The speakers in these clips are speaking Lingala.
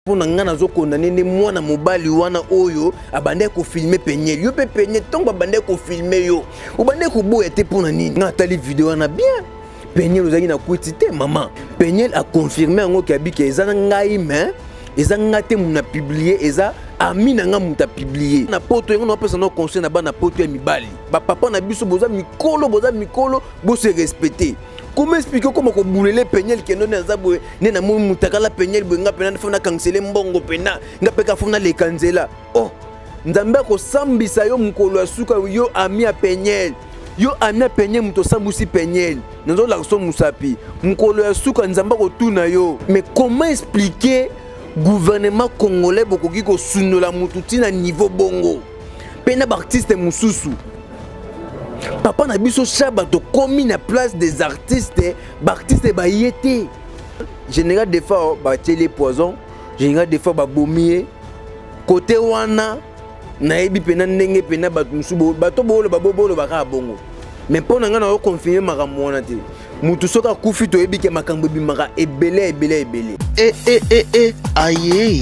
Mpo na ngai, nazokondane nde mwana mobali wana oyo abandaki kofilme Peniel. Yo mpe Peniel, ntango babandaki kofilme yo, obandaki koboya te. Mpo na nini? Ngai atali video wana bien, Peniel ozalaki na kwiti te. Mama Peniel aconfirme yango ke abiki eza na ngai, mais eza nga te moto na publie, eza ami na nga moto apublie na poto. Yango napesa no conseil na bana poto ya mibali, bapapa na biso, boza mikolo, boza mikolo, bose respecte. Comment expliquer okoma kobulele Peniel kendo nde naza boye, nde namoni mutakala Peniel boye, nga mpena fo nakangisele mbongo mpena, nga mpe ka fo naleka nzela? Oh, Nzambe akosambisa yo mokolo ya suka. Yo ami ya Peniel, yo ami ya Peniel, moto osambwisi Peniel, nazolakisa mosapi. Mokolo ya suka Nzambe akotuna yo. Mais comment expliquer gouvernement congolais bokoki kosundola motu ntina niveau bongo mpe na baartiste mosusu? Papa na biso Shaba, tokomi na place des artistes, baartiste baye te. Général Defao batieli poison, général Defao babomi ye. Kote wana nayebi mpena ndenge mpena bato mosusu bato boloba, boloba kaka bongo, mais mpo na ngai nakoconfirme makambo wana te. Motu soki akufi, toyebi ke makambo ebimaka ebele ebele ebele. E e e e, aye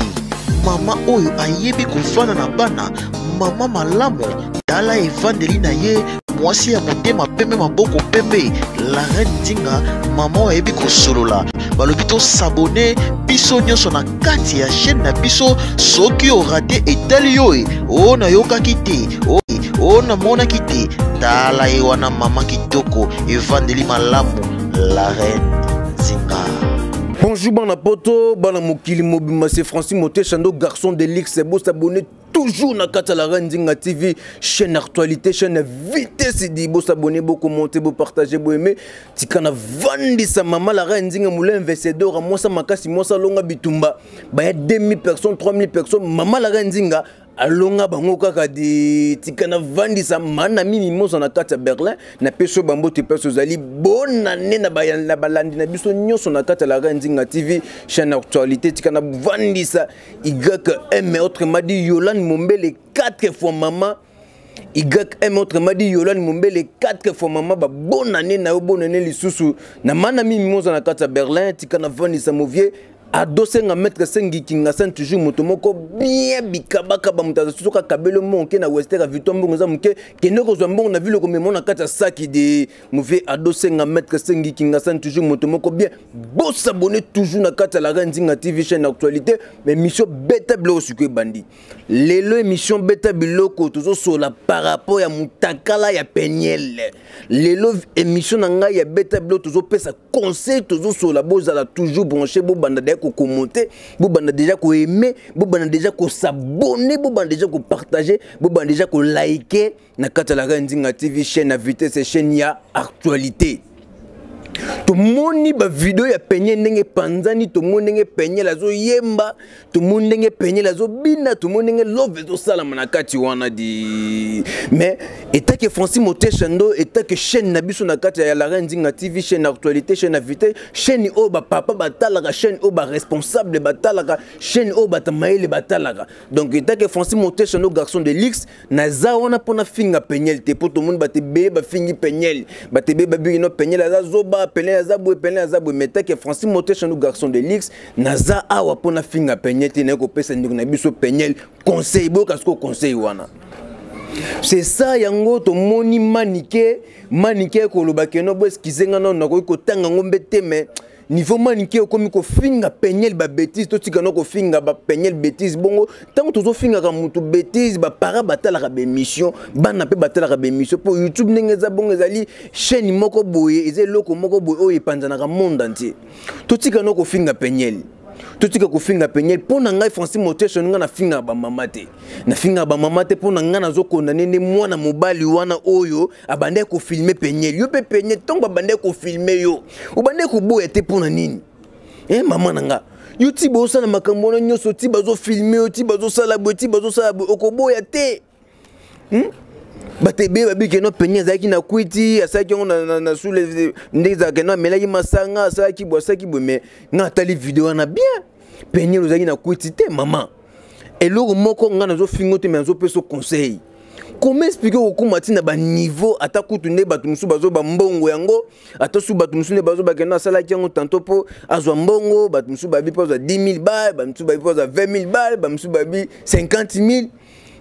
mama oyo ayebi kofanda na bana, mama malamu. Tala evandeli na ye, mwasi ya motema pembe, maboko pembe, la reine Nzinga, mama oyo ayebi kosolola. Balobi tosabone biso nyonso na kati ya chaîne na biso. Soki orate, etali yo. E o nayokaki te, o namonaki te. Tala ye wana, mama kitoko, evandeli malamu, la reine Nzinga. Bonjour bana poto, bana mokili mobimba, c'est Francis Motechando, garçon de luxe. Bosabonner toujours na kati ya la reine Nzinga TV, chaîne actualité, chaîne vitesse di. Bosabonner, bocommenter, bopartager, boaimer. Tika na vandisa mama la reine Nzinga moulin investidor, mwasa makasi, mwasa longa bitumba. Baya 2000 personnes, 3000 personnes, mama la reine Nzinga alonga bango kaka di. Tika na vandisa mana mimi moso na kati ya Berlin, napesi yo bambote mpe ozali bonane na balandi na biso nyonso na kati ya la reine Nzinga TV, chaîne actualité. Tika na vandisa YM, autrement dit Yolande Mombele, 4 fois mama YM, autrement dit Yolande Mombele, 4 fois mama. Babonane na yo, bonane lisusu na mana mimi moso na kati ya Berlin. Tika na vandisa movie adosenga maître Sengi Kingasan, toujours moto moko bien bikabakaba. Moto aza soki akabeli mbongo ke na wester ya Victoire, mbongo eza moke, kende kozwa mbongo na ville, komema na kati ya saki de mauvais. Adosenga maître Sengi Kingasan, toujours moto moko bien. Bosabone toujours na kati ya la reine Nzinga TV, chaîne actualité. Mais émission Beta Biloko sikoyo ebandi lelo. Émission Beta Biloko, tozosola par rapport ya mutakala ya Peniel. Lelo émission na ngai ya Beta Biloko, tozopesa conseil, tozosola. Bozala toujours branché, bobanda déjà kocommenter, bobanda déjà koaimer, bobanda déjà kosabonner, bobanda déjà kopartager, bobanda déjà koliker na kati ya la reine Nzinga TV, chaîne ya vitesse, chaîne ya actualité. Tomoni bavideo ya Peniel ndenge epanzani, tomoni ndenge Peniel azoyemba, tomoni ndenge Peniel azobina, tomoni ndenge love ezosalama na kati wana di. Mais etake Francis Moteshando, etake chaîne na biso na kati ya la reine Nzinga TV, chaîne actualité, chaîne invité, chaîne oyo bapapa batalaka, chaîne oyo baresponsable batalaka, chaîne oyo bato mayele batalaka. Donc etake Francis Moteshando, garçon de luxe, naza wana mpona finga Peniel te, mpo tomoni bato ebele bafingi Peniel, bato ebele babiki no Peniel aza zoba, Peniel aza boye, Peniel aza boye. Mais take Francis Moteshando, garçon de luxe, naza awa mpona finga Peniel te. Naye kopesa ndeko na biso Peniel conseil. Boyoka sikoyo conseil wana, c'est ça. Yango tomoni Manike, Manike koloba keno bo excuser nga nano, nakoki kotanga yango mbe te, mais niveau Manike okomi kofinga Peniel babêtises. Totika no kofinga baPeniel bêtise bongo. Ntango tozofingaka motu bêtise, bapara batalaka baémission, bana mpe batalaka baémission, mpo YouTube ndenge eza bongo, ezali chaîne moko boye, eza eloko moko boye oyo epanzanaka monde entier. Totika no kofinga Peniel, totika kofinga Peniel. Mpo na ngai Francis Motation, ngai nafingaka bamama te, nafingaka bamama te. Mpo na ngai nazokondane nde mwana mobali wana oyo abandaki kofilme Peniel. Yo mpe Peniel, ntango babandaki kofilme yo, obandaki koboya te. Mpo na nini? Eh, mama na nga, yo ti bozosala makambo wana nyonso, ti bazofilme yo, ti bazosala boye, ti bazosala boye, okoboya te, Bato ebele babiki no Peniel azalaki na kwiti, asalaki yango na sule ndenge ezalaka no, amelaki masanga, asalaki boye, asalaki boye. Mais nga atali video wana bien, Peniel ozalaki na kwiti te. Mama, eloko moko, ngai nazofinga te, mais nazopesa conseil. Comment expliquer okokóma ntina baniveau, ata kutu nde bato mosusu bazoba mbongo yango, ata su bato mosusu nde bazoba kende asalaki yango tantôt mpo azwa mbongo, bato mosusu babi mpo azwa 10 000 balles, bato mosusu babi mpo azwa 20 000 balles, bato mosusu babi 50 000.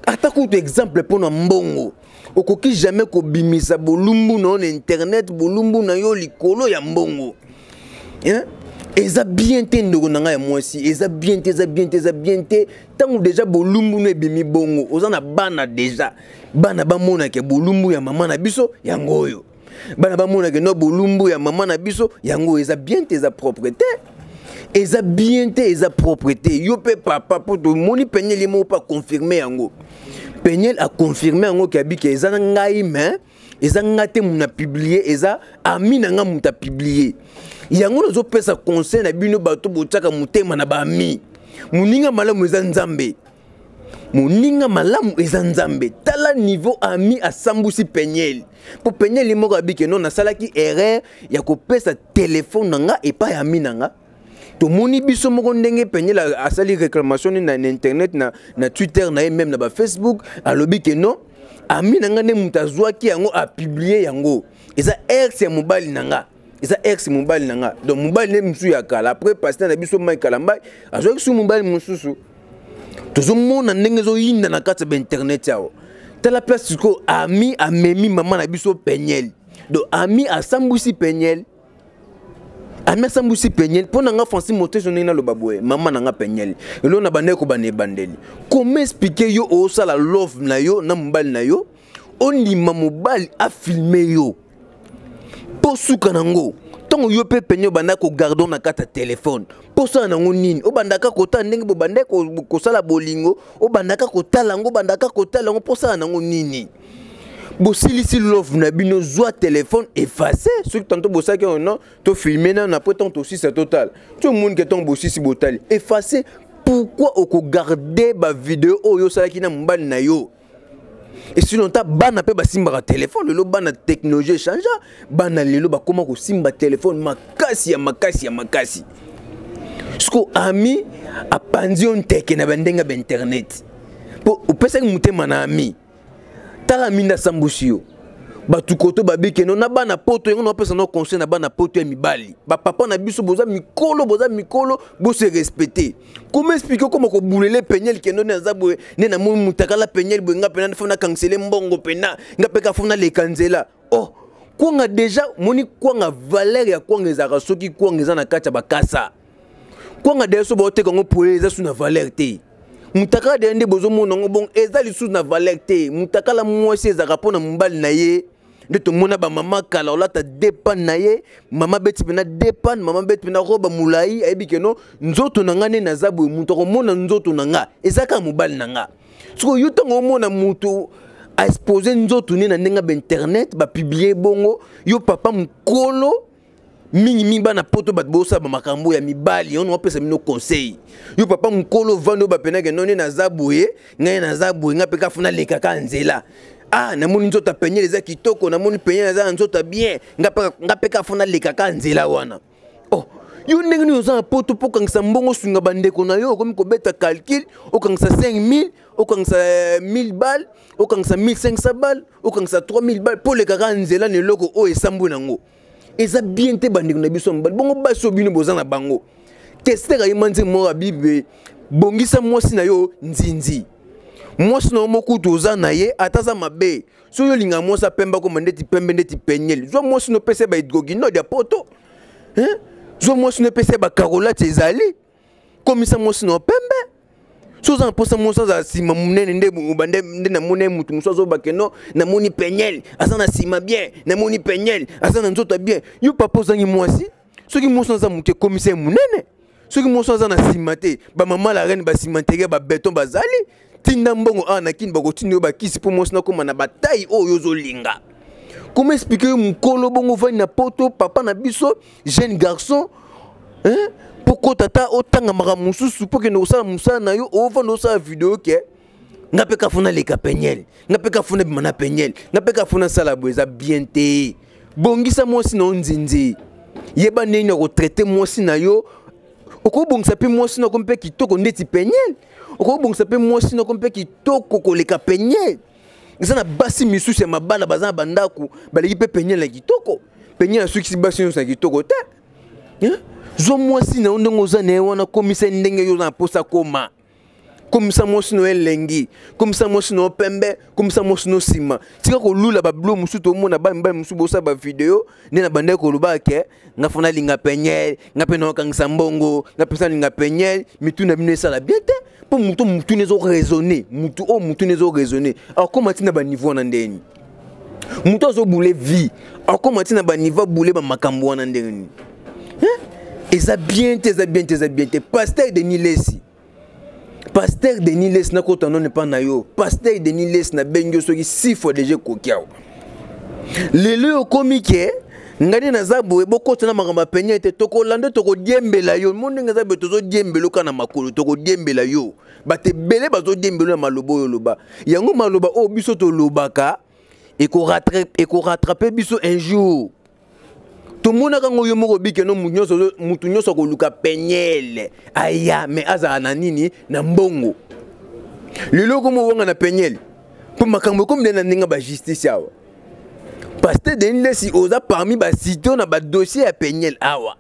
Ata kutu exemple mpo na mbongo, okoki jamais kobimisa bolumbu na yo na internet, bolumbu na yo likolo ya mbongo, hein? Eza bien te, ndeko na ngai ya mwasi, eza bien te, eza bien te, eza bien te. Ntango déjà bolumbu no ebimi bongo, oza na bana déjà, bana bamonake bolumbu ya mama na biso yango oyo, bana bamonake no bolumbu ya mama na biso yango oyo. Eza bien te, eza propre te, eza bien te, eza propre te. Yo mpe papa, mpo tomoni Peniel ye moko mpe aconfirme yango. Peniel aconfirme yango ke abiki eza na ngai, mais eza nga te moto apublier, eza ami na nga moto apublier yango. Nazopesa conseil na bino bato botiaka motema na baami. Moninga malamu eza Nzambe, moninga malamu eza Nzambe. Tala niveau ami asambusi Peniel, mpo Peniel moko abiki no nasalaki erreur ya kopesa telefone na nga epai ya ami na nga. Tomoni biso moko ndenge Peniel asali réclamation na internet, na Twitter na ye, même na bafacebook, alobi ke non, ami na nga nde moto azwaki yango, apublier yango, eza ex ya mobali na nga, eza ex mobali na nga. Donc mobali nde mosusu ya kala, après pasteur na biso Mike Kalambai azwaki su mobali mosusu. Tozomona ndenge ezoyinda na kati ya bainternet awa. Tala place sikoyo ami amemi mama na biso Peniel. Donc ami asambwisi Peniel, ami asambwisi Peniel. Mpo na nga Francis Moteso, ndenge naloba boye, mama na nga Peniel, eloko na bandeki kobanda ebandeli, comment expliquer yo osala love na yo na mobali na yo, ondima mobali afilme yo, mpo suka nango ntango yo mpe Peniel obanda kogarder na kati ya telefone, mpo osala nango nini? Obandaka kotala ndenge bobandaki kosala bolingo, obandaka kotala yango, obandaka kotala yango mpo osala nango nini? Bosilisi love na bino, zwa telefone, efface. Soki tantôt bosalaki yango, non, tofilme nano, après ntango tosisa totala, ti omoni ke ntango bosisi botali, efface. Pourquoi okogarder bavideo oyo osalaki na mobali na yo? Esi longtemps bana mpe basimbaka telefone. Lelo bana, technologie echangea, bana lelo bakóma kosimba telefone makasi ya makasi ya makasi. Siko ami apanzi yo nteke na bandenge ya bainternet mpo opesaki motema na ami. Tala ami nde asambusi yo. Bato koto babikeno na bana poto yango, napesa no conseil na bana poto ya mibali, bapapa na biso, boza mikolo, boza mikolo, bose respecter. Comment expliquer okoma kobulele Peniel kendo nde naza boye, nde namoni mutakala Peniel boye, nga mpena fo nakanisele mbongo mpena, nga mpe ka fo naleka nzela? Oh, kwanga déjà moni kwanga, valeur ya kwanga ezalaka soki kwanga eza na kati ya bakasa. Kwanga deja so baoteka yango pole, eza su na valeur te. Mutakala deja nde bozomona yango bongo, eza lisusu na valeur te. Mutakala mwasi ezalaka mpo na mobali na ye. Nde tomona bamama kala olata depan na ye, mama beti mpena depan, mama beti mpena roba molai, ayebi keno nzoto na nga nde naza boye, moto akomona nzoto na nga eza kaka mobali na nga. Sikoyo yo ntango omona moto aexpose nzoto nde na ndenge ya bainternet, bapublier bongo, yo papa mokolo, mingimingi bana poto, bato bosala bamakambo ya mibali wana, wapesa bino conseil. Yo papa mokolo ovandi oyo bapenake no nde naza boye, ngai naza boye, ngai mpe kafu nalekaka nzela, ah, namoni nzoto ya Peniel eza kitoko, namoni Peniel aza na nzoto ya bien, nga mpe kafu nalekaka nzela wana. Oh, yo ndenge nini oza na poto mpo okangisa mbongo osunga bandeko na yo, okomi kobeta calcul, okangisa 5000, okangisa 1000 balles, okangisa 1500 balles, okangisa 3000 balles mpo olekaka nzela na eloko oyo esambwi nango? Eza bien te, bandeko na biso ya mobali. Bongo basi oyo bino boza na bango, tester ayemba nzembo moko ya Bible: bongisa mwasi na yo nzinzi. Mwasi na yo mokutu oza na ye, ata aza mabe, soki olinga mwasi apembe, akoma ndeti pembe ndeti Peniel, zwa mwasi no, opesa ye bahydroquinone ya poto, hein? Zwa mwasi no, opesa ye bakarolate, ezali komisa mwasi na yo pembe. So oza na mposa mwasi azala nsima monene, nde bande nde namoni ye, motu mosusu azobake no, namoni Peniel aza na nsima bien, namoni Peniel aza na nzoto ya bien. Yo papa ozangi mwasi, soki mwasi aza moke, ekomisa ye monene. Soki mwasi aza na nsima te, bamama la reine basimenterie, babeton bazali, tinda mbongo awa na Kini, bakotinda yo bakisi mpo mwasi nakóma na bataille oyo ozolinga. Comment expliquer yo mokolo bongo ovandi na poto, papa na biso, jeune garçon, hein? Mpo kota ata otanga makambo mosusu, mpo kende kosala mosala na yo, ovanda osala video ke nga mpe kafuna leka Peniel, nga mpe kafuna bima na Peniel, nga mpe kafuna sala boye. Eza bien te. Bongisa mwasi na yo nzinzi, yeba ndenge ya kotraiter mwasi na yo. Okobongisa mpe mwasi na yo mpe kitoko ndeti Peniel, okobongisa mpe mwasi na yo mpe kitoko koleka Peniel. Eza na basi misusu ya mabala baza na bandako baleki mpe Peniel na kitoko. Peniel asukisi basi nyonso na kitoko te. Zwa mwasi na yo ndenge oza na ye wana, komisa ye ndenge yo oza na mposa koma. Komisa mwasi na yo elengi, komisa mwasi na yo pembe, komisa mwasi na yo nsima. Tika kolula babilo mosusu, tomona bana mibali mosusu bosala bavideo nde na bandaki koloba ke nga fo nalinga Peniel, nga mpe naokangisa mbongo, nga mpe nalinga Peniel. Mitu na bino esala bien te, mpo motu mutu ezo raisonner, mutu oyo mutu ezo raisonner akoma ntina baniveau wana ndeni. Moto azobule vie akoma ntina baniveau abule bamakambo wana ndenge nini? Eza bien te, eza bien te, eza bien te. Pasteur Denis Lesi, Pasteur Denis Lesi, nakota nano epa na yo. Pasteur Denis Lesi, nabengi yo soki 6 fois déjà ekoki awa. Lelo oyo okomi ke ngai nde naza boye, bokota na makambo ya Peniel te, tokolanda, tokodiembela yo. Mo ndenge eza boye, tozodiembela oka na makolo, tokodiembela yo. Bato ebele bazodiembela na maloba oyo oloba. Yango maloba oyo biso tolobaka ekorattrape biso un jour. Tomonaka ngo yo moko bikeno, mutu nyonso akoluka Peniel aya, me azala na nini? Na mbongo. Lelo okomi owanga na Peniel mpo makambo ekomi nde na ndenge bajustice awa. Pasteur Denis Lesi, oza parmi basito na badossier ya Peniel awa.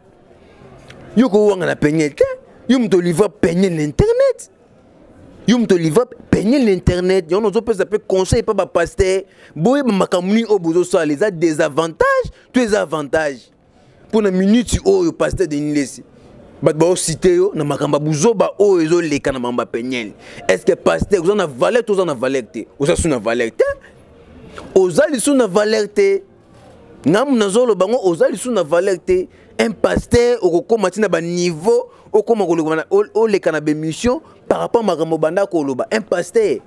Yo kowanga na Peniel te, yo moto olivra Peniel na internet, yo moto olivra Peniel na internet. Yango nazopesa mpe conseil mpa bapasteur, boyeba makambo nini oyo bozosala, eza désavantage to eza avantage mpo na minute oyo. Pasteur Denis Lesi, bato baocite yo na makambo ya buzoba oyo ezoleka na makambo ya Peniel. Est ce que pasteur oza na valeur to oza na valeur te? Oza su na valeur te, oza lisusu na valeur te. Ngamu nazoloba ngo, oza lisusu na valeur te. Un pasteur okokóma ntina baniveau, okóma oleka na bémission par rapport makambo banda koloba. Un pasteur,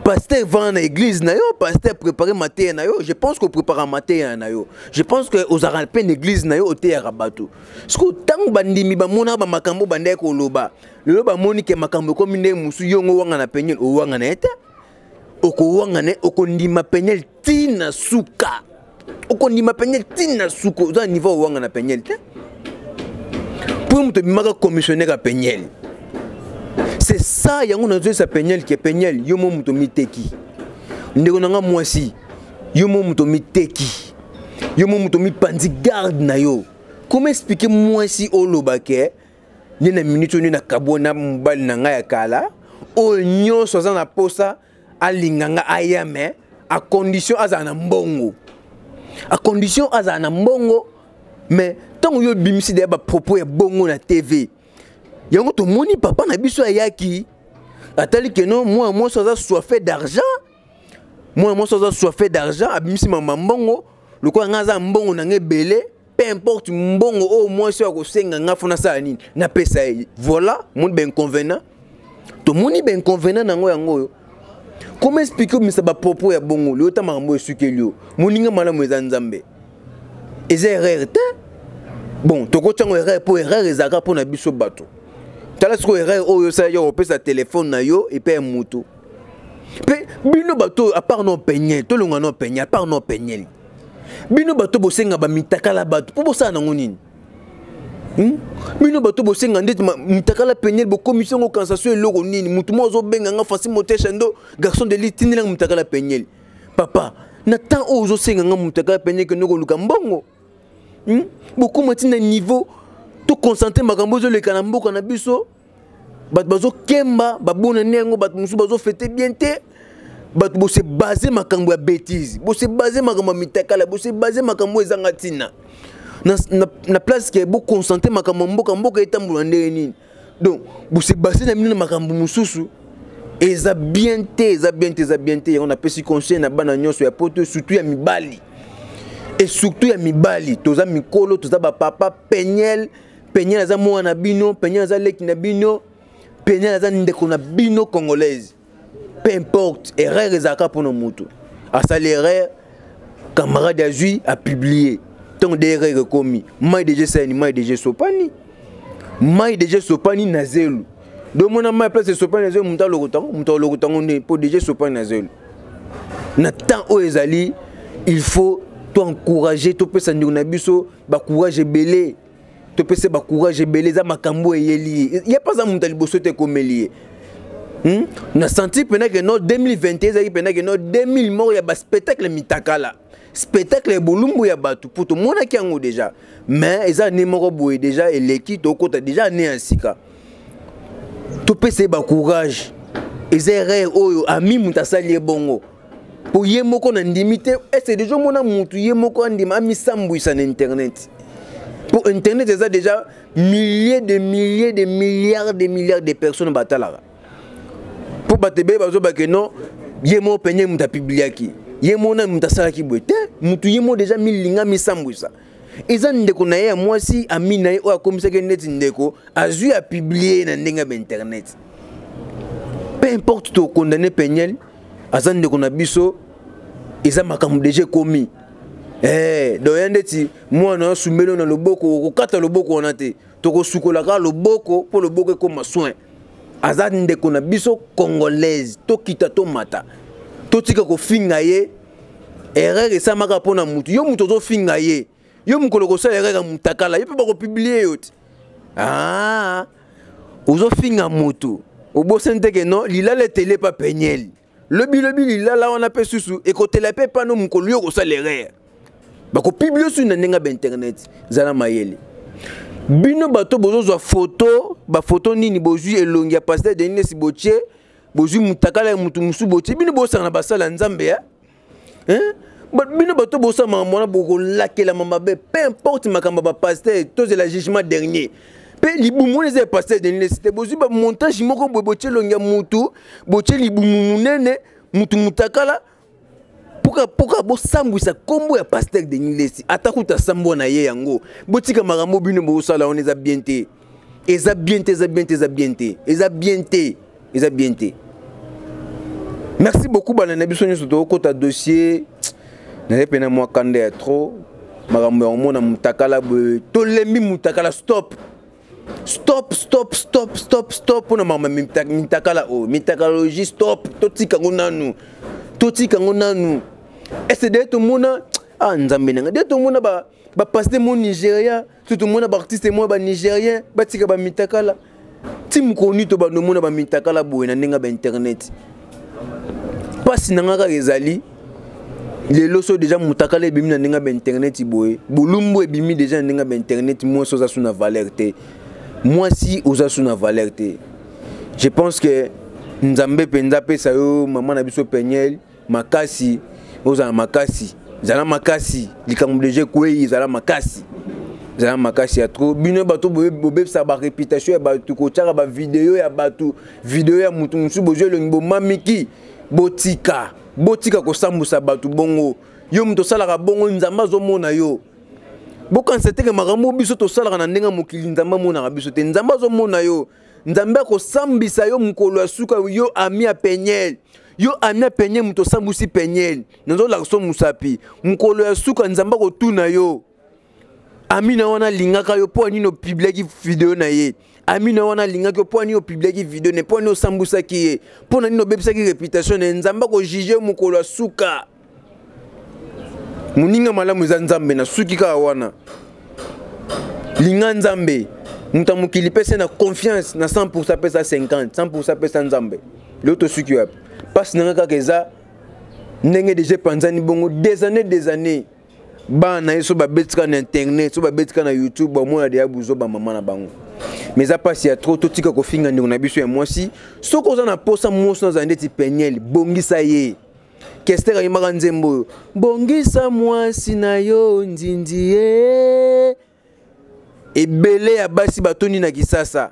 pasteur vanda na église na yo, pasteur préparé mateya na yo. Je pense que prépara mateya na yo, je pense que ozalaka mpe na église na yo, oteyaka bato. Siko ntango bandimi bamonaka bamakambo bandaki koloba, lelo bamoni ke makambo ekomi ndenge mosusu. Yongo owanga na Peniel, owanga na ye te, okowanga na ye, okondima Peniel ntina suka, okondima Peniel ntina suka. Oza na niveau owanga na Peniel te, mpo moto ebimaka commissionnaire ya Peniel, c'est ça. Yango nazoyesa Peniel ke Peniel, yo mo moto miteki, ndeko na nga mwasi, yo mo moto miteki, yo mo moto mipanzi garde na yo. Comment expliquer mwasi oloba ke nde na minute oyo nde nakabwa na mobali na ngai ya kala, oyo nyonso aza na posa alinga nga aya, me à condition azala na mbongo, à condition azala na mbongo? Mais ntango yo obimisi deya bapropos ya bongo na TV, yango tomoni papa na biso ayaki atali keno mwana mwasi aza soife d'argent, mwana mwasi aza soife d'argent, abimisi mama mbongo. Lokola ngai aza mbongo na ngai ebele, peu importe mbongo oyo mwasi oyo akosenga nga, fo nasala nini? Napesa ye. Voilà, moni bainconvénient, tomoni bainconvénient nango yango oyo. Comment expliquer obimisa bapropos ya bongo? Lelo ta makambo esukeli yo. Moninga malamu eza Nzambe, eza erreur te. Bon, tokotiango erreur mpo erreur ezalaka mpo na biso bato. Tala sikoyo erreur oyo osalaki ya kopesa telefone na yo epai ya motu. Mpe bino bato oyo, apart no Peniel, tolonga no Peniel, apart no Peniel, bino bato bosenga bamitakala bato mpo bosala nango nini? Bino bato bosenga ndeti mitakala Peniel, bokomisi yango kansation eloko nini? Motu moko azobenga nga, Francis Motesha ndo garçon de lit, tindelanga mitakala Peniel. Papa, na temps oyo ozosenga nga motakala Peniel, kende koluka mbongo. Bokóma ntina niveau toconcentre makambo ezoleka na mboka na biso. Bato bazokemba babonani yango, bato mosusu bazofete bien te. Bato bose base makambo ya bétise, bose base makambo ya mitakala, bose base makambo ezanga ntina na place ke boconcentre makambo ya mboka, mboka etambola ndenge nini. Donc bose base na bino na makambo mosusu, eza bien te, eza bien te, eza bien te. Yango napesi conseil na bana nyonso ya poto, surtout ya mibali, et surtout ya mibali. Toza mikolo, toza bapapa. Peniel, Peniel aza mwana na bino, Peniel aza leki na bino, Peniel aza ndeko na bino congolaise. Peu importe, erreur ezalaka mpona moto asali erreur, camarade azwi apublie. Ntongo de erreur ekomi, mai deja esalani, mai deja esopani, mai deja esopani na zelo. Domona mai place esopani na zelo, moto alokota yango, moto alokota yango nde mpo deja esopani na zelo. Na temps oyo ezali, il faut toencourage, topesa ndeko na biso bacourage ebele, topesa bacourage ebele. Eza makambo eyeli ye, ye mpe aza moto ya liboso te ekomeli ye. Na senti mpena ke no 2021 ezalaki mpena ke no 2000 moko ya baspectacle mitakala, spectacle ya bolumbu ya bato, mpo tomonaki yango déjà. Mais eza année moko boye déjà eleki, tokota déjà année ya sika. Topesa ye bacourage. Eza erreur oyo ami moto asali ye bongo, mpo ye moko na ndimi te. Ese déjà omona motu ye moko andima amisambwisa na internet? Mpo internet eza déjà milliers de milliers de milliards de milliards de personnes batalaka. Mpo bato ebele bazobake non, ye moko pene moto apubliaki, ye moko na moto asalaki boye te. Motu ye moko déjà milinga misambwisa. Eza ndeko na ye ya mwasi, ami na ye oyo akomisaki neti ndeko, azwi apublier na ndenge ya bainternet. Peu importe, tokondane Peniel, aza ndeko na biso. Eza makambo déjà ekomi. Donc ya ndeti mwana asumbeli na loboko, okokata loboko wana te, tokosukola kaka loboko mpo loboko ekóma soin. Aza ndeko na biso congolaise, tokita tomata, totika kofinga ye. Erreur esamaka mpo na mutu. Yo mutu ozofinga ye, yo mokolo kosala erreur ya mutakala, ye mpe bakopublier yo te. Ah, ozofinga motu, obosani te ke non, lilala etele pa Peniel. Lobilobi lilala wana mpe susu ekotela mpe pano. Mokolo yo kosala erreur, bakopublier su na ndenge ya bainternet. Zala mayele. Bino bato bozozwa foto, bafoto nini, bozwi elongi ya pasteur Denis Lessie botie, bozwi mutakala ya mutu mosusu botie. Bino bosanga na basala ya Nzambe ya, hein? Bino bato bosala makambo wana, bokolakelama mabe. Peu importe makambo ya bapasteur, tozela jugement dernier. Mpe libumu wana eza ya pasteur Denis Lessie te. Bozwi bamontage moko boye, botie elongi ya mutu, botie libumu monene, mutu mutakala, mpoka bosambwisa nkombo ya pasteur Denis Lessie. Ata kuta sambwa na ye yango, botika makambo bino bosala wana. Eza bien te, eza bien te, eza bien te, eza bien te, eza bien te, eza bien te. Merci beaucoup, bana na biso nyonso. Tokokota dossier. Naye pena mwa kanda ya trop, makambo ya komona mutakala boye. Tolembi mutakala. Stop, stop, stop, stop, stop, stop mpona makambo ya mitakala oyo, mitakalologie. Stop, totika yango nanu, totika yango nanu. Ese de tomona, ah, Nzambe nanga, de tomona bapasteur mo Nigeria to tomona baartiste mo banigérien batika bamitakala. Ti mokoni to bando omona bamitakala boye na ndenge ya bainternet. Mpasi na nga kaka ezali lelo, so déjà mutakala ebimi na ndenge ya bainternet boye, bolumbu ebimi déjà na ndenge ya bainternet, mwasi oza su na valeur te, mwasi oza su na valeur te. Je pense que Nzambe mpenza apesa yo, mama na biso Peniel, makasi. Ozala makasi, zala makasi. Likambo déjà ekwei, ezala makasi, ezala makasi ya trop. Bino bato bobebisaka baréputation ya bato, kotiaka bavideo ya bato, video ya motu mosusu, bozwi elongi bomamiki. Botika, botika kosambusa bato bongo. Yo moto osalaka bongo, Nzambe azomona yo. Bokanisa teke makambo biso tosalaka na ndenge ya mokili, Nzambe amonaka biso te. Nzambe azomona yo, Nzambe akosambisa yo mokolo ya suka. Yo ami ya Peniel, yo ami ya Peniel, moto osambusi Peniel, nazolakisa mosapi. Mokolo ya suka Nzambe akotuna yo: ami na wana alingaka yo, mpo anini opubliaki video na ye? Ami na wana alingaki yo, mpo anini opubliaki video na ye? Mpo anini osambusaki ye? Mpo na nini obebisaki réputation na ye? Nzambe akojuger mokolo ya suka. Moninga malamu eza Nzambe. Na suki kaka wana, linga Nzambe. Moto ya mokili, pesa na confiance na 100, pesa 50, 100 pesa Nzambe. Lelo tosuki wapi? Mpasi na nga kaka eza ndenge déjà epanzani bongo des années, des années. Bana ye so babetika na internet, so babetika na YouTube, bamona deya buzo bamama na bango. Mais eza mpasi ya trop. Totika kofinga ndeko na biso ya mwasi. Soki oza na posa mwasi nazala ndeti Peniel, bongisa ye. Kester ayembaka nzembo oyo: "Bongisa mwasi na yo nzinzi ye." Ebele ya basi batondi na Kisasa,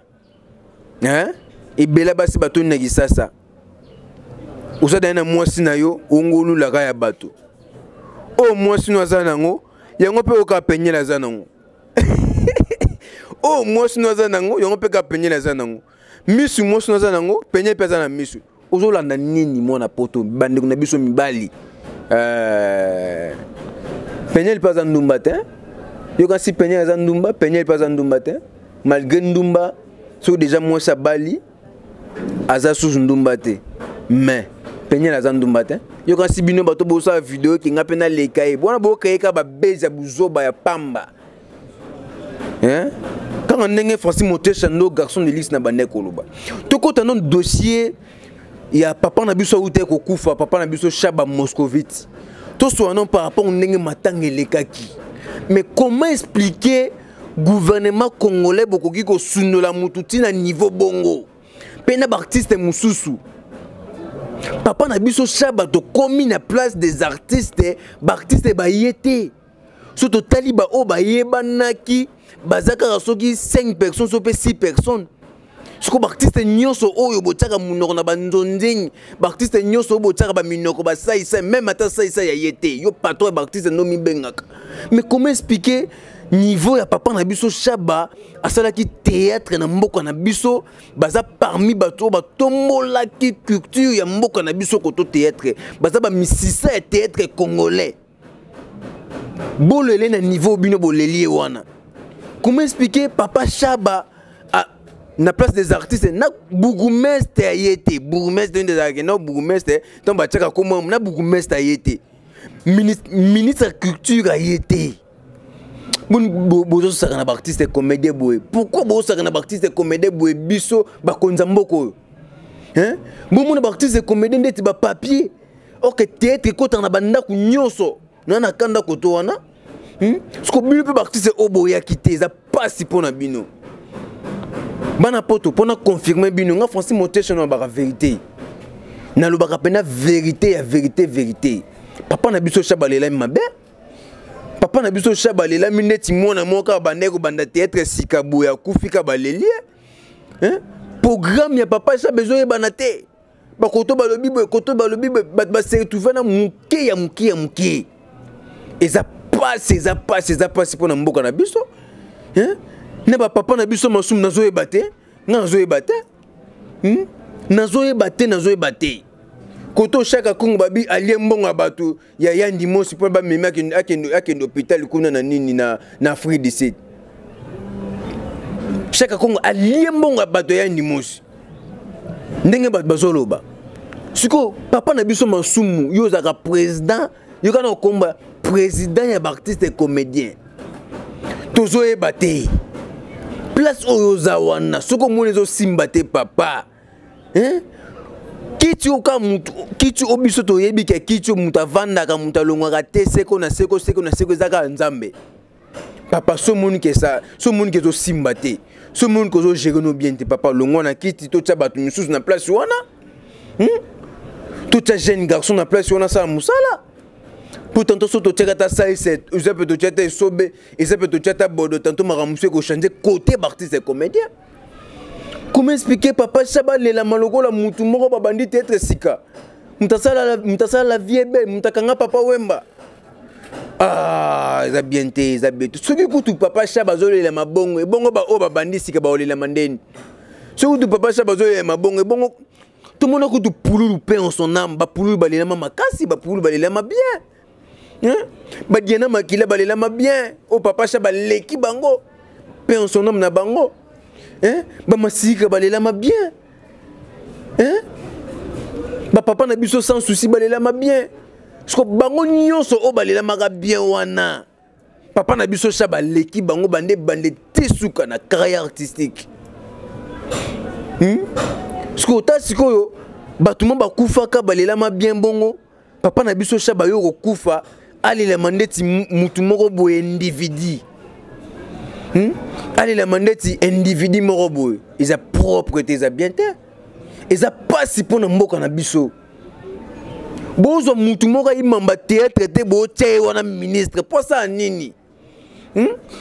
hein? Ebele ya basi batondi na Kisasa. Oza daye na mwasi na yo, ongolulaka ya bato oyo. Mwasi no aza nango yango mpe oyoka Peniel aza nango oyo. Mwasi no aza nango yango mpe ka Peniel aza nango. Misu mwasi no aza nango, Peniel mpe aza na misu. Ozolanda nini, mwana poto? Bandeko na biso mibali, Peniel mpe aza ndumba te. Yoka, si Peniel aza ndumba, Peniel mpe aza ndumba te. Malgré ndumba, soki déjà mwasi abali, aza susu ndumba te. Mais Peniel aza ndumba te. Yoka, si bino bato bosala video ekenga mpe naleka ye wana, bokeyeka babezi ya buzoba ya pamba, hein? Kaka ndenge Francis Motesha ndo garçon de luxe na bande koloba. Tokota no dossier. Ya papa na biso auti kokufa, papa na biso Shaba Moscovite. Tosolola nano par rapport ndenge matanga elekaki. Mais comment expliquer gouvernement congolais bokoki kosundola mutu ntina niveau bongo mpe na baartiste mosusu? Papa na biso Shaba, tokomi na place des artistes, baartiste baye te. So totali baoyo bayebanaki, baza kaka soki 5 personnes, so mpe 6 personnes. Siko baartiste nyonso oyo botiaka monoko na banzonzing, baartiste nyonso oyo botiaka baminoko, basaisa même ata saisa ya ye te, yo patron ya baartiste ndo mibengaka. Mais comment expliquer niveau ya papa na biso Shaba? Asalaki théâtre na mboka na biso, baza parmi bato oyo batombolaki culture ya mboka na biso koto théâtre, baza bamisisa ya théâtre congolais. Bolele na niveau bino boleli ye wana. Comment expliquer papa Shaba ah, na place des artistes, na bourgmestre aye te? Bourgmestre nde ezalaki na bourgmestre ntango batiaka komwa na bourgmestre aye te, ministre ya culture aye te. Bozosaka na baartiste comédien boye, pourquoi bozosaka na baartiste comédien boye? Biso bakonza mboka oyo, bomona baartiste comédien ndeti bapapier ok. Théâtre ekotaka na bandako nyonso na na kanda koto wana, Siko bino mpe baartiste oyo boyaki te, eza pasi mpo na bino bana poto. Mpona confirme bino, nga Francis Motation nalobaka vérité, nalobaka mpena vérité ya vérité vérité. Papa na biso Shaba alelami mabe. Papa na biso Shaba alelami neti mwana moko kaka bandaki kobanda théâtre sika boye, akufi ka baleli ye. Programme ya papa Shaba ezoyebana te. Bakoto balobi boye, koto balobi boye, bato base retrouve na moke ya moke ya moke. Eza pasi, eza pasi, eza pasi mpo na mboka na biso na bapapa na biso masumu. Nazoyeba te, nga nazoyeba te, Nazoyeba te, nazoyeba te. Koto Shaka Kongo babi alie mbongo ya bato ya Yandi Mosi mpo bamemi akende hôpital kuna na nini na Afrique du Sud. Shaka Kongo alie mbongo ya bato ya Yandi Mosi, ndenge bato bazoloba. Sikoyo papa na biso Masumu, yo ozalaka président, yo kana okomba président ya baartiste comédien, tozoyeba te place oyo oza wana. Soki omoni ezosimba te, papa, hein? Kiti oka mutu, kiti oyo biso toyebi ke kiti oyo mutu avandaka, mutu alongwaka te seko na seko, seko na seko, eza kaka Nzambe. Papa, so omoni ke sa, so omoni ke ezosimba te, so omoni ke ozogere no bien te, papa, longwa na kiti, totia bato misusu na place wana, Totia jeune garçon na place wana, asala mosala. Po tanto so totiaka ata saise, eza mpe totia ata esobe, eza mpe totia ata bodo, tanto makambo mosusu ekochange côté baartiste comédien. Comment expliquer papa Shaba alelama lokola mutu moko babandi théâtre sika, moto asala La Vie est belle, moto akanga Papa Wemba? Ah, eza bien te, eza bien te. Soki kutu papa Shaba azolela mabongo, ebongo baoyo babandi sika baolelama ndeni? Soki kutu papa Shaba azolela mabongo, ebongo tomona kutu Pululu, paix en son âme, bapululu balelama makasi, bapululu balelama bien, hein? Badiana Makila balelama bien. Oyo papa Shaba baleki bango, paix en son âme na bango, hein? Bamasika balelama bien, hein? Bapapa na biso Sans Souci balelama bien. Siko bango nyonso oyo balelamaka bien wana, papa na biso Sha baleki bango bande bande te suka na carrière artistique, Sikoyo ta sikoyo bato mo bakufaka balelama bien, bongo papa na biso Sha bayo kokufa, alelama ndeti mutu moko boye individu, Alelama ndeti individu moko boye, eza propre te, eza bien te, eza pasi mpo na mboka na biso. Bozwa mutu moko ayimamba théâtre te, botia ye wana ministre mpo asala nini,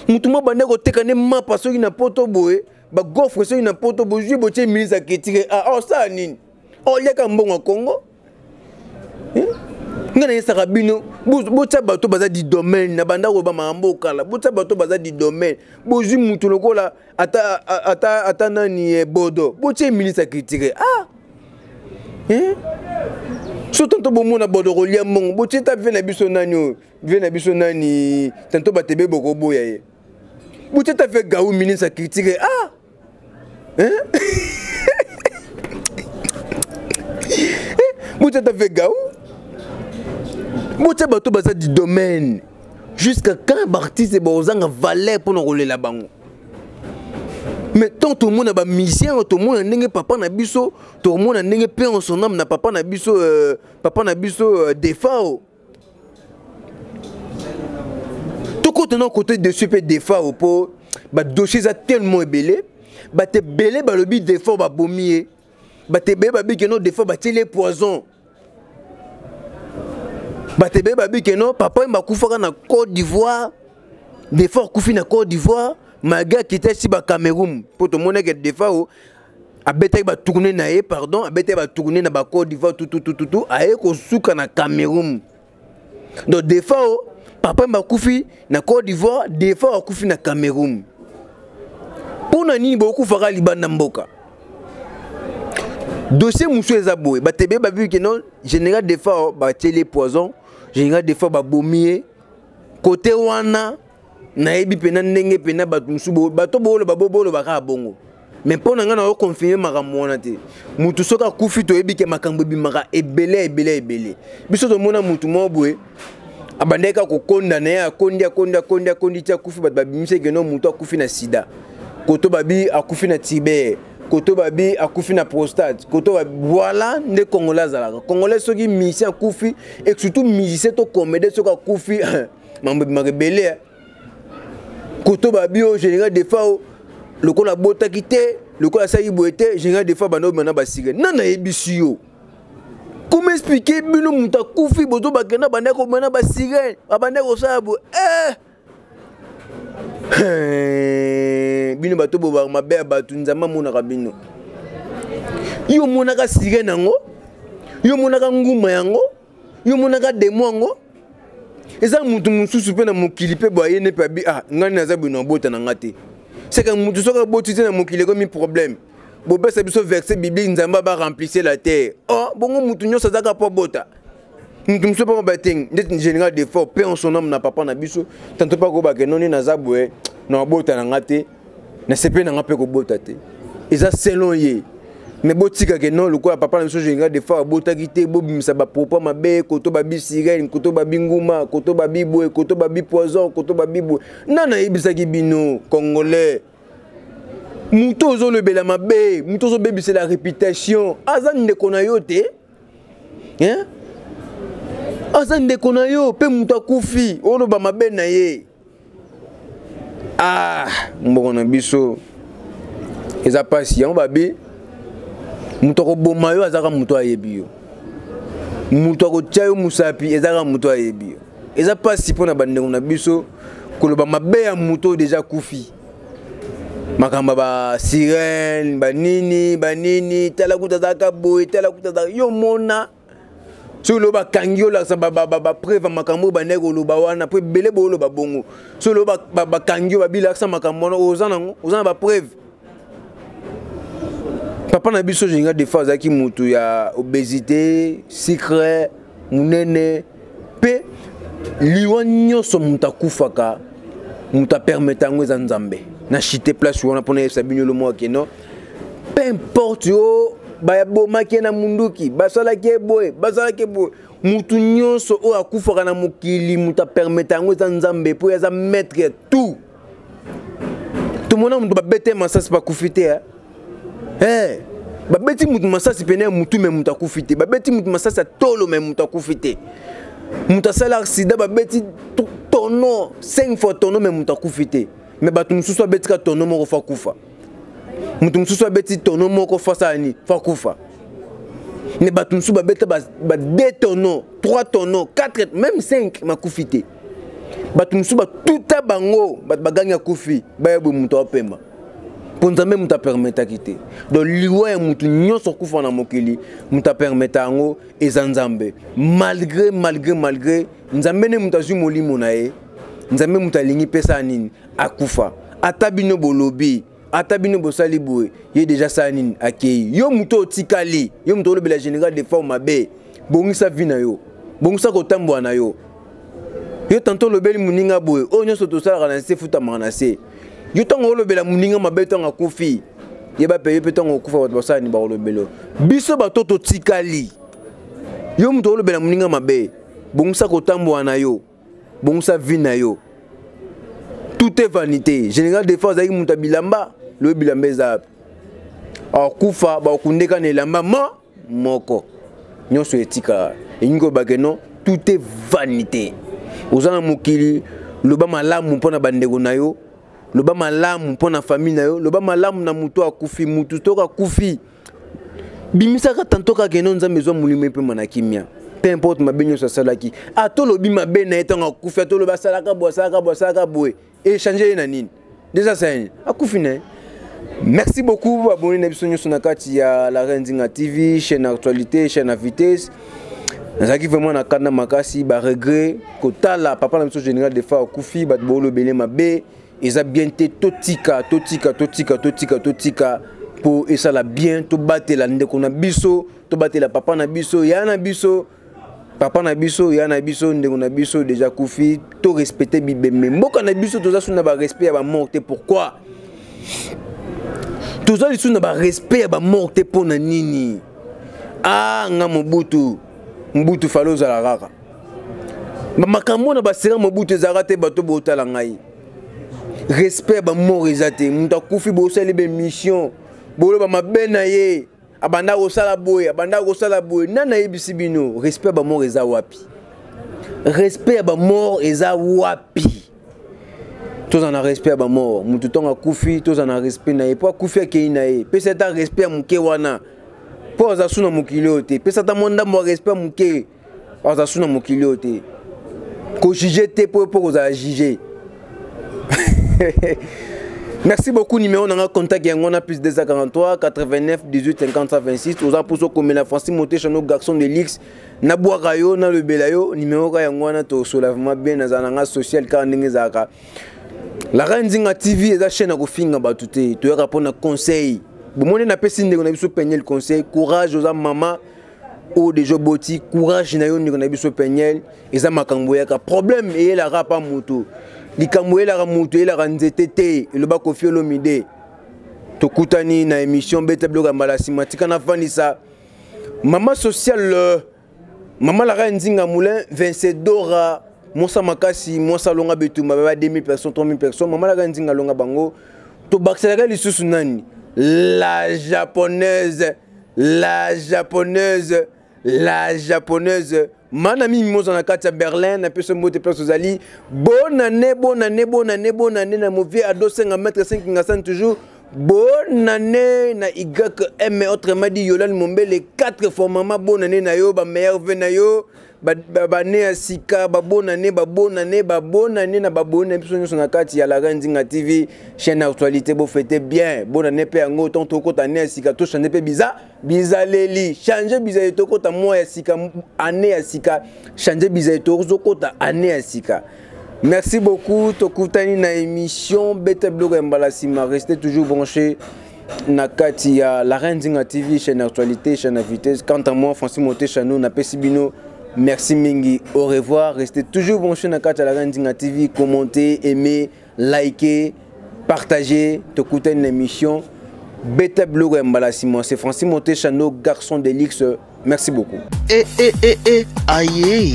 Mutu moko bande koteka nde mapa soki na poto boye, bagofre soki na poto, bozwi botie ministre ya culture, ah, osala nini? Oliaka mbongo ya Congo, Ngai nayesaka bino, botya bato baza du domaine na banda koyeba makambo okala. Botya bato baza du domaine. Bozwi mutu lokola ata, ata, ata nani, bodo, botie ministre ya culture, ah, eh? So tanto bomona bodo kolia mbongo, botie ta vie na biso nani oyo, vie na biso nani, tanto batebe bokoboya ye, botie ta vie Gau ministre ya culture, ah, hein? Botia ta vie Gau, botia bato baza du domaine. Jusqu'à quand baartiste bozanga valeur mpona kolela bango? Mais tant tomona bamusicien oyo, tomona ndenge papa na biso, tomona ndenge mpe en son âme na papa na biso, papa na biso Defao. Tokota na côté dessus mpe Defao, mpo badossier eza tellement ebele. Bato ebele balobi Defao babomi ye, bato ebele babi que non, Defao batieli ye poison, bato ebele babi que non, papa oyo bakufaka na Côte d'Ivoire, Defao akufi na Côte d'Ivoire malgré akita esi bacameroun, mpo tomonaki Defao abetaki batournée na ye, pardon, abetaki batournée na bacôte d'Ivoire tututututu, aye kosuka na Cameroun. Donc Defao, papa bakufi na Côte d'Ivoire, Defao akufi na Cameroun. Mpo na nini bokufaka libanda mboka? Dossier mosusu eza boye: bato ebele babi que non, général Defao batieli poison, général Defao babomi ye. Kote wana nayebi mpena ndenge mpena bato mosusu, bato booloba, boloba kaka bongo, mais mpo na ngai naoconfirmer makambo wana te. Mutu soki akufi, toyebi que makambo ebimaka ebele ebele ebele. Biso tomona mutu moko boye abandaki kaka kokonda na ye, akondi, akondi, akondi, akondi ti akufi. Bato babimisi que non, mutu akufi na sida, koto babi akufi na tuber, koto babi akufi na prostate, koto babi. Voilà nde Congolais azalaka. Congolais, soki musicien akufi, et surtout musicien to comédien, soki akufi, mambo ebimaka ebele. Koto babi oyo général Defao, lokola abotaki te, lokola asalaki boye te, général Defao banda obima na basirène. Nani ayebisi yo? Comment expliquer bino moto akufi, bozo bakenda bandaki kobima na basirène, babandaki kosala boye? Eh, bino bato bobaka mabe ya bato, Nzambe amonaka bino. Yo omonaka sirène yango, yo omonaka nguma yango, yo omonaka demo yango. Eza mutu mosusu mpe na mokili mpe boye ayene mpe abi: "Ah, ngai naza boye, na obota na nga te." Seka mutu soki aboti te na mokili, ekomi problème. Bopesa biso verset biblique Nzambe baremplisse la terre. Oh, bongo mutu nyonso azaka mpo abota. Mutu mosusu mpo bateng ndeti général Defao, paix en son âme na papa na biso, tanto mpe akobake noni: "Naza boye, na abota na nga te, nasepe na nga mpe kobota te." Eza selon ye. Mais botikake non, lokola papa na biso général Defao abotaki te, bobimisa bapropos mabe, koto babi sirène, koto babi nguma, koto babi boye, koto babi poison, koto babi boye. Nani ayebisaki bino? Congolais, moto ozolobela mabe, moto ozobebisela réputation, aza ndeko na yo te, hein? Aza ndeko na yo mpe moto akufi, oloba mabe na ye. Ah, mboko na biso eza mpasi. Yango babi moto akoboma yo azaka moto ayebi yo, moto akotia yo mosapi ezaka moto ayebi yo. Eza mpasi mpo na bandeko na biso koloba mabe ya moto oyo déjà akufi. Makambo ya basirène, banini banini, tala kuta azalaka boye, tala kuta azalaka yo. Mona soki loyo bakangi yo, olakisa bapreuve ya makambo oyo bandeki koloba wana, po ebele booloba bongo. Soki loyo bakangi yo, babilakisa makambo wana, oza nango, oza na bapreuve. Papa na biso général Defao azalaki motu ya obésité, sucre monene mpe liwa nyonso. Moto akufaka, moto apermettre yango eza Nzambe. Na chite place wana mpona yebisa bino lo moko que non, peu importe yo babomaki ye na munduki, basalaki ye boye, basalaki ye boye, mutu nyonso oyo akufaka na mokili, moto apermettre yango eza Nzambe, mpo aza maître ya tout. Tomona moto babete masasi, bakufi te. Hey, babeti mutu masasi pene ya mutu, mais mutu akufi te. Babeti mutu masasi ya tolo, mais mutu akufi te. Mutu asala accident, babeti tonneau 5 fois tonneau, mais mutu akufi te. Mais bato mosusu abetika tonneau moko, fa kufa. Mutu mosusu abeti tonneau moko, fa asala nini? Fa kufa. Mais bato mosusu babeta ba 2 tonneau, 3 tonneau, 4, même 5, makufi te. Bato mosusu batuta bango, bato bagangi akufi, baya boye, moto apema, mpo Nzambe moto apermetaki te. Donc liwa ya motu nyonso akufa na mokili, moto apermeta yango eza Nzambe. Malgré, malgré, malgré, Nzambe nde moto azwi molimo na ye, Nzambe moto alingi mpesa nini, akufa. Ata bino bolobi, ata bino bosali boye, ye déjà asala nini? Akei. Yo moto otikali, yo moto olobela général Defao mabe, bongisa vie na yo, bongisa kotambola na yo. Yo tanto olobeli moninga boye, oyo nyonso tosalaka na se efutamaka na se. Yo ntango olobela moninga mabe, ntango akufi, yeba mpe yo mpe ntango okufa, bato basala ni? Bakolobela. Biso bato totikali, yo moto olobela moninga mabe, bongisa kotambola na yo, bongisa vie na yo. Tout est vanité. Général Defao azalaki moto ya bilamba. Lobi bilamba eza wapi? Akufa bakundeka na elamba ma moko. Nyonso etikala. Elingi koloba ke non, tout est vanité. Oza na mokili, loba malamu mpo na bandeko na yo, loba malamu mpo na famille na yo, loba malamu na moto akufi, moto toka akufi. Bimisaka tanto kaka eno Nzambe ezwa molimo epema na kimia. Peu importe mabe nyonso asalaki. Atolobi mabe na ye ntango akufi, atolobi asalaka boye, asalaka boye, asalaka boye. Échanger ye na nini? Déjà ça ye akufi na ye. Merci beaucoup abonné na biso nyonso na kati ya La Reine Nzinga TV, chaîne actualité, chaîne à vitesse. Nazalaki vraiment na kanda makasi, ba regret kotala papa na biso général de fa akufi, bato bolobele mabe, eza bien te, totika, totika, totika, totika, totika po esala bien, tobatela ndeko na biso, tobatela papa na biso, ya na biso, papa na biso, ya na biso, ndeko na biso déjà kufi, to respecter bibembe. Mboka na biso toza sous na ba respect ya ba mort te, pourquoi? Toza lisusu na ba respect ya ba mort te pona nini? Ah, nga Mobutu, Mobutu falo ozala kaka. Ba makambo na ba sera Mobutu ezalaka te, bato botala ngai. Respect ya ba mort eza te. Moto akufi bosali be mission, boloba mabe na ye, abanda kosala boye, abanda kosala boye. Nani ayebisi bino respect ya ba mort eza wapi? Respect ya ba mort eza wapi? Toza na respect ya ba mort. Moto ntango akufi toza na respect na ye, po akufi akei na ye. Pesa ata respect ya moke wana, po aza su na mokili oyo te. Pesa ata mwa ndambo ya respect ya moke, aza su na mokili oyo te. Kojuge te po kozala juge. Merci beaucoup. Numéro nanga contact yango na plus 243 89 18 50 26. Oza poso komela Francis Motesha no garçon de luxe. Na bwaka yo na lobela yo numéro ka yango wana to sola vraiment bien na nanga social ka ndenge ezalaka. La Reine Nzinga TV eza chaîne ya kofinga bato te, toyaka mpona conseil. Bomoni napesi ndeko na biso Peniel conseil, courage oza mama oyo deja oboti, courage na yo ndeko na biso Peniel, eza makambo eyaka problème eyelaka pa moto, likambo eyelaka moto eyelaka nzete te, eloba Koffi Olomide. Tokutani na émission beta biloko ya mbala nsima, tika nafandisa mama sociale, mama La Reine Nzinga Moulin, 27 Dora, Mosa Makasi, Mosa Longa Betumba, ba 2000 personnes, 3000 personnes, mama La Reine Nzinga Longa bango, tobakiselaka lisusu nani? La japonaise, la japonaise, la japonaise. Mana mimi moza na kati ya Berlin, na peso mbote place ozali. Bonne année, bonne année, bonne année, bonne année na movie ado 5 mètres 5 ngasan toujours. Bonne année na YM, autrement dit Yolande Mombele, 4 fois maman, bonne année na yo, ba meilleur vœu na yo, ba, ba, ba année ya sika, ba bonne année, ba bonne année, ba bonne année na ba bonne année biso nyonso na kati ya La Reine Nzinga TV, chaîne actualité, bo fêter bien. Bonne année pe yango tant tokota année ya sika, to changer pe biza, bizaleli, changer bizaleli tokota mois ya sika, année ya sika, changer bizaleli tokota année ya sika. Merci beaucoup, tokutani na émission Beta Biloko ya mbala sima. Restez toujours branchés na kati ya La Reine Nzinga TV, chaîne actualité, chaîne à vitesse. Quant à moi, Francis Motesha, nous, na pesi bino. Merci mingi, au revoir. Restez toujours branchés na kati ya La Reine Nzinga TV. Commentez, aimez, likez, partagez. Tokutani na émission Beta Biloko ya mbala sima. C'est Francis Motesha, nos garçons de luxe. Merci beaucoup. Eh, eh, eh, eh, aye.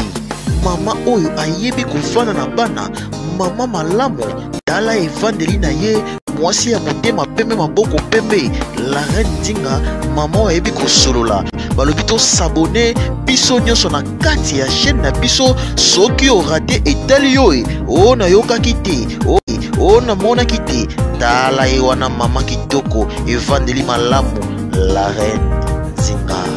Mama oyo ayebi kofanda na bana, mama malamu, tala evandeli na ye, mwasi ya motema pembe, maboko pembe, La Reine Nzinga, mama oyo ayebi kosolola. Balobi to s'abonner biso nyonso na kati ya chaîne na biso, soki o rate etali yo e, o nayokaki te, o, o namonaki te, tala ye wana mama kitoko, evandeli malamu, La Reine Nzinga.